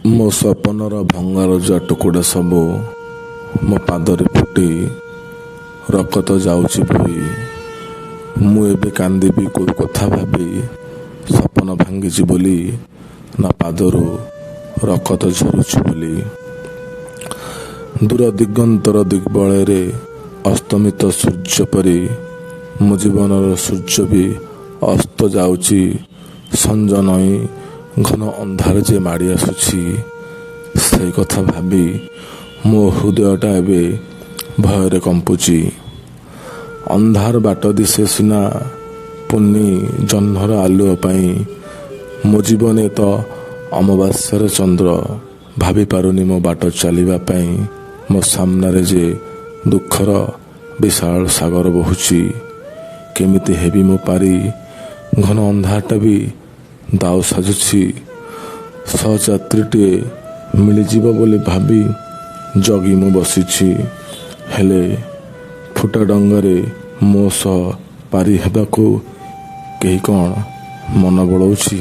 ମୋ ସପନର ଭଙ୍ଗାରୁଜା ଟୁକୁଡ଼ା ସବୁ ମୋ ପାଦରେ ଫୁଟି ରକତ ଯାଉଛି ବୋହି। ମୁଁ ଏବେ କାନ୍ଦିବି କୋଉ କଥା ଭାବି, ସପନ ଭାଙ୍ଗିଛି ବୋଲି ନା ପାଦରୁ ରକତ ଝରୁଛି ବୋଲି? ଦୂର ଦିଗନ୍ତର ଦିଗ୍ବଳୟରେ ଅସ୍ତମିତ ସୂର୍ଯ୍ୟ ପରି ମୋ ଜୀବନର ସୂର୍ଯ୍ୟ ବି ଅସ୍ତ ଯାଉଛି। ସଞ୍ଜ ନଇଁ ଘନ ଅନ୍ଧାର ଯେ ମାଡ଼ି ଆସୁଛି, ସେଇ କଥା ଭାବି ମୋ ହୃଦୟଟା ଏବେ ଭୟରେ କମ୍ପୁଛି। ଅନ୍ଧାର ବାଟ ଦିଶେ ସିନା ପୁନି ଜହ୍ନର ଆଲୁଅ ପାଇଁ, ମୋ ଜୀବନେ ତ ଅମାବାସ୍ୟାର ଚନ୍ଦ୍ର। ଭାବି ପାରୁନି ମୋ ବାଟ ଚାଲିବା ପାଇଁ, ମୋ ସାମ୍ନାରେ ଯେ ଦୁଃଖର ବିଶାଳ ସାଗର ବହୁଛି। କେମିତି ହେବି ମୁଁ ପାରି? ଘନ ଅନ୍ଧାରଟା ବି ଦାଉ ସାଜୁଛି। ସହଯାତ୍ରୀଟିଏ ମିଳିଯିବ ବୋଲି ଭାବି ଜଗି ମୁଁ ବସିଛି, ହେଲେ ଫୁଟା ଡଙ୍ଗାରେ ମୋ ସହ ପାରି ହେବାକୁ କେହି କ'ଣ ମନ ବଳଉଛି?